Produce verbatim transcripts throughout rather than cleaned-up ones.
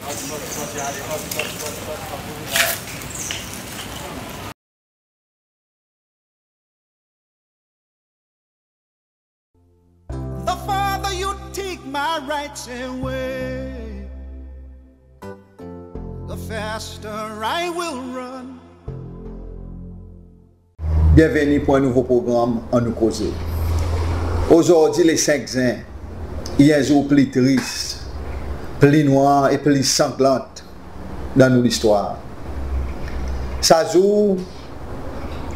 The farther you take my rights away, the faster I will run. Byenveni pour en nouvo progranm Annou Koze. Ozordi le senk Zen, i en zour pli tris, pli nwanr e pli sanglan dan nou listwar. Sa zour,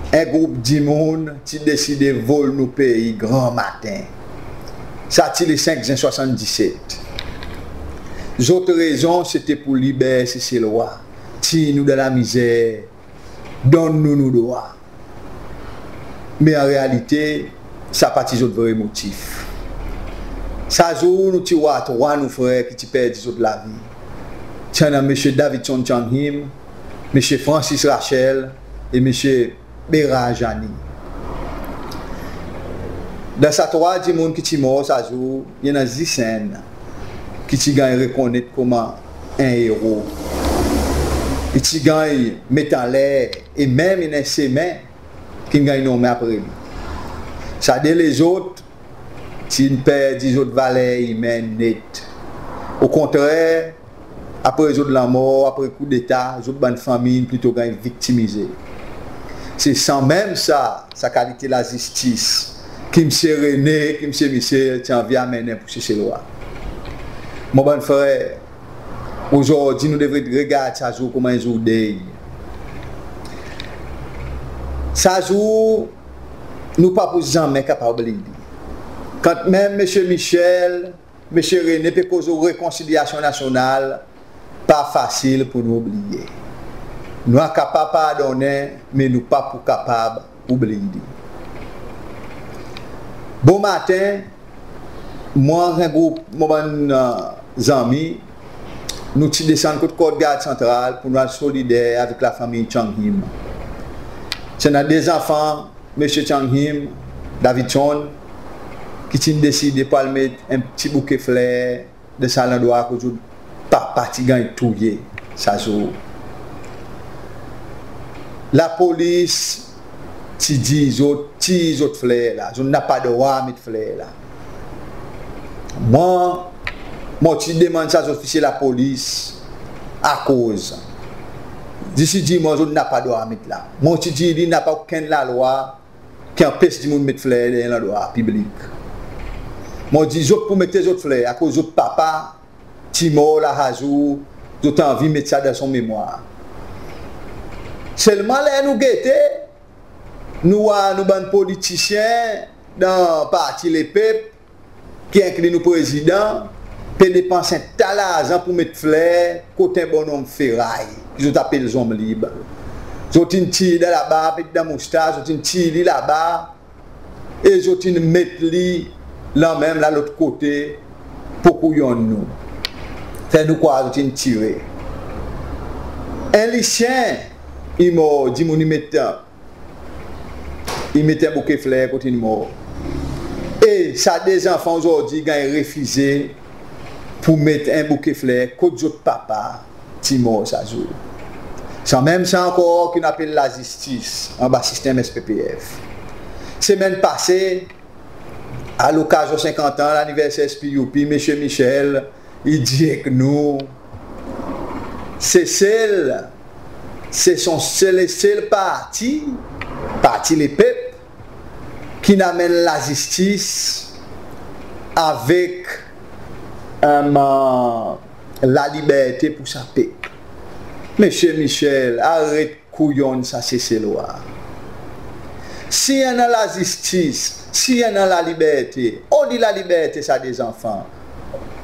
en group dimoun ti deside vol nou pei granmaten. Sa ti le senk Zen swasanndiset. Zot rezon sete pour liber Seselwa, tir nou dan lamizer, donn nou nou drwa. Me an realite, sa pa ti zot vre motif. Sa zour nou ti war trwa nou frer ki ti perdi zot lavi. Ti annan Msye Davidson Chang Him, Msye Francis Rachel e Msye Bera Jani. Dan sa trwa dimoun ki ti mor sa zour, i annan zis enn ki ti ganny rekonnet konman en ero. I ti ganny met anler e menm i annan semen ki'n ganny nonmen apre li. Sa de lezot ti'n perdi zot valer imen net. Okontrer, apre zot lanmor, apre koudeta, zot bann fanmir in plito ganny viktimize. Se sanmenm sa, sa kalite lazistis ki Msye Rene, ki Msye Michel ti anvi anmennen pour Seselwa. Mon bann frer, ozordi nou devret regard sa zour konman en zour dey. Sa zour, nou pa pou zanmen kapab bliy li. Kantmenm Msye Michel, Msye Rene pe koz lo rekonsilyasyon nasyonal, pa fasil pour nou bliye. Nou a kapab pardonnen, me nou pa pou kapab oubliy li. Bomaten, mwan avek en group mon bann, e, zanmi, nou ti desann kot Kord Gard Santral pour nou al solider avek lafanmir Chang Him. Ti annan de zanfan Msye Chang Him, Davidson, ki ti'n deside pour al met en pti bouke fler dan sa landrwa kot zot papa ti ganny touye sa zour. Lapolis ti dir zot, tir zot fler la, zot napa drwa met fler la. Mwan, mon ti demann sa zofisye lapolis akoz. Zis i dir mwan zot napa drwa met la. Mon ti dir li napa okenn lalwa ki anpes dimoun met fler dan en landrwa piblik. Mon dir zot pou mete zot fler akoz zot papa ti mor la sa zour, zot anvi met sa dan son memwar. Selman ler nou gete, nou war nou bann politisyen dan Parti Lepep, ki enkli nou Prezidan, pe depans en ta larzan pour met fler kot en bonnonm feray ki zot apel Zonm Lib. Zot in tir dan laba, met dan moustas, zot in tir li laba, e zot in met li lanmenm la lot kote pour kouyonn nou. Fer nou krwar zot in tire. En lisyen i mor, dimoun i met, i met en bouke fler kot in mor. E sa de zanfan ozordi ganny refize pour met en bouke fler kot zot papa ti mor sa zour. Sanmenm sa ankor ki nou apel lazistis anba sistenm S P P F. Semenn pase, a lokazyon senkant an laniverser S P U P, Msye Michel i dir ek nou, Sesel, se son sel, sel parti, Parti Lepep, ki'n anmenn lazistis avek, e, laliberte pour sa pep. Msye Michel, aret kouyonn sa Seselwa. Si i annan lazistis, si i annan laliberte, oli laliberte sa de zanfan,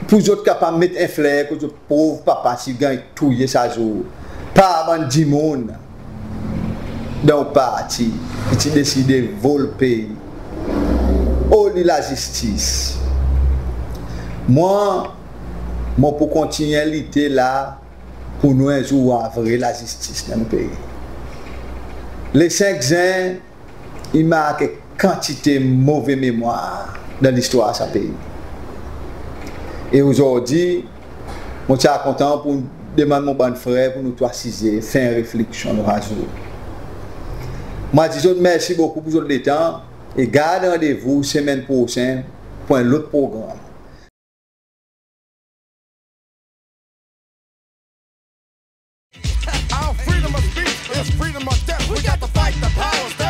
pour zot kapab met en fler kot zot pov papa ti ganny touye sa zour par bann dimoun dan ou parti ki ti deside vol pei? Oli lazistis? Mwan, mon pou kontinyen lite la pour nou en zour war vre lazistis dan nou pei. Le senk Zen i mark en kantite move memwar dan listwar sa pei. E ozordi, mon ti a kontan pour demann mon bann frer pour nou tou asize, fer en refleksyon, nou razonnen. Mon a dir zot mersi bokou pour zot letan e gard randevou semenn prosenn pour en lot progranm. Our freedom of speech is freedom of death. We got to fight the powers that